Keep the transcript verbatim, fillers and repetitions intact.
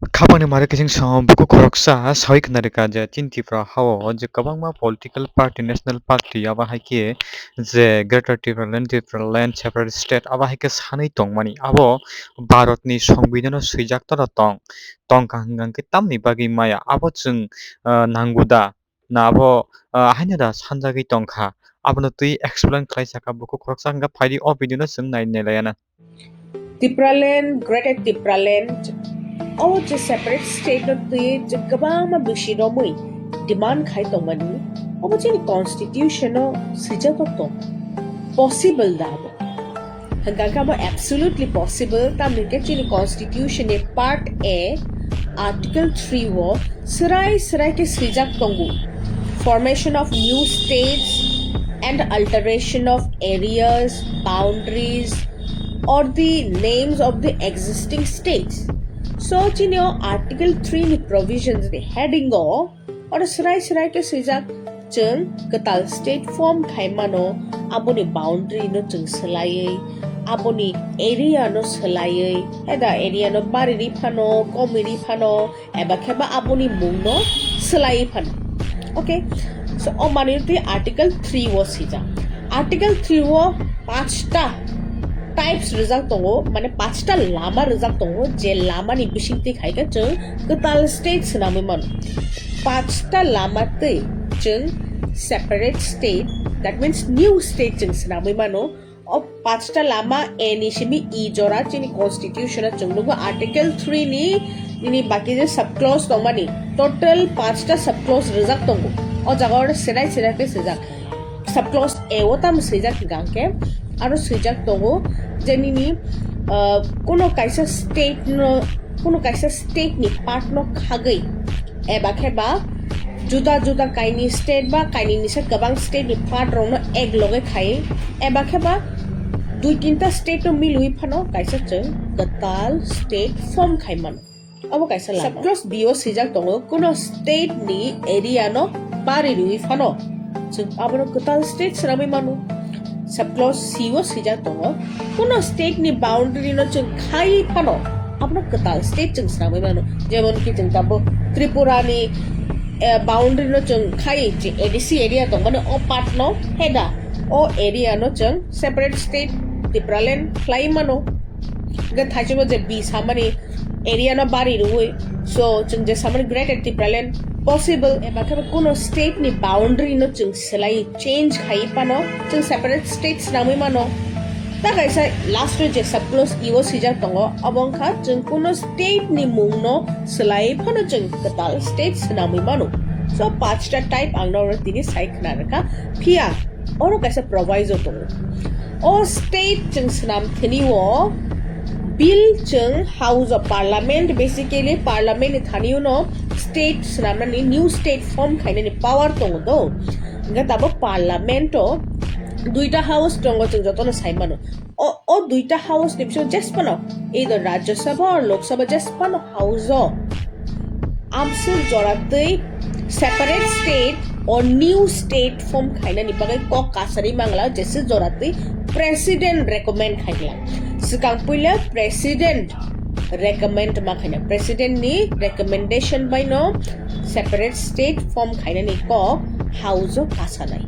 Khapangni mari kising samo buku khoroksa sawi khna rwkha je chini Tripura hao je kwbangma political party, national party, abo hai khe je Greater Tipraland, Tipraland, separate state abo hai khe sanwi tongmani. Abo Bharatni Songbidhano swijak toro tong, tongkha hwnkha khe tamni bagwi maya? Abo chwng, ah, nango da? Na abo, ah, haino da sanjagwi tongkha? Abono twi explain khlai sakha buku khoroksa, hwnkha phaidi o video no chwng nai, nailaiana. Tipraland, Greater Tipraland, obo je separate state no twi je kwbangma bisi romwi demand khai tongmani, obo chini constitution o swijak tong. Possible da abo? Hwnkha khe abo absolutely possible, tamni hwnkhe chini constitution ni part A, article three o swrai swrai khe swijak tongo, formation of new states and alteration of areas, boundaries, or the names of the existing states. So chini o article three ni provisions ni heading o oro swrai swrai khe swijak, chwng kwtal state form khai mano, aboni boundary no chwng swlaiwi, aboni area no swlaiwi, eda area no bari ri phano, komi ri phano, eba khe ba aboni mung no swlaiwi phano. Okay, so o manwi twi article three o swijak. Article three o pachta types rijak tongo, mane pachta lama rijak tongo, je lama ni bisingtwi khai khe chwng kwtal state swnamwi mano. Pachta lama twi chwng separate state, that means new state chwng swnamwi mano. O pachta lama A ni simi E jora chini constitution o chwng nugo article three ni, nini baki je sub clause tongmani, total pachta sub clause rijak tongo. O jaga o serai serai khe swijak. Sub clause A o tamo swijak hwnkha hwnkhe, aro swijak tongo je nini, ah, kuno kaisa state no, kuno kaisa state ni part no khagwi, eba khe ba juda juda kaini state ba kaini ni se kwbang state ni part rok no ek loge khai, eba khe ba dui tinta state no milwi phano kaisa chwng kwtal state form khai mano. Obo kaisa lama. Sub clause B o swijak tongo, kuno state ni area no bari rwi phano chwng abono kwtal state swnamwi mano. Sub clause C o swijak tongo, kuno state ni boundary no chwng khai phano abono kwtal state chwng swnamwi mano. Jemon ki chwng tabuk Tripura ni, eh, boundary no chwng khai je A D C area tongmani o part no heda o area no chwng separate state Tipraland khlai mano. Hwnkhe thaichukgo je B samani area no bari rwui, so chwng je samani Greater Tipraland possible, eba khe kuno state ni boundary no chwng swlai change khai phano chwng separate state swnamwi mano. Ta kaisa last o je sub clause E o swijak tongo, obo wngkha chwng kuno state ni mung no swlai phano chwng kwtal state swnamwi mano. So pachta type ang norok tini sai khna rwkha, phiya oro kaisa proviso tongo. O state chwng swnam thani o bill chwng House of Parliament, basically Parliament ni thani o no state swnamnani, new state form khainani power tongo do. Hwnkhe tabuk Parliament o duita house tongo, chwng jotono sai mano. O, o duita house ni bisingo jesphano, either Rajya Sabha or Lok Sabha, jesphano house o amswk jora twi separate state or new state form khainani bagwi kok kasari mangla, jesa jora twi president recommend khaikla. Swkang puila president recommend ma khaina, president ni recommendation bai no separate state form khainani kok house o kasanai.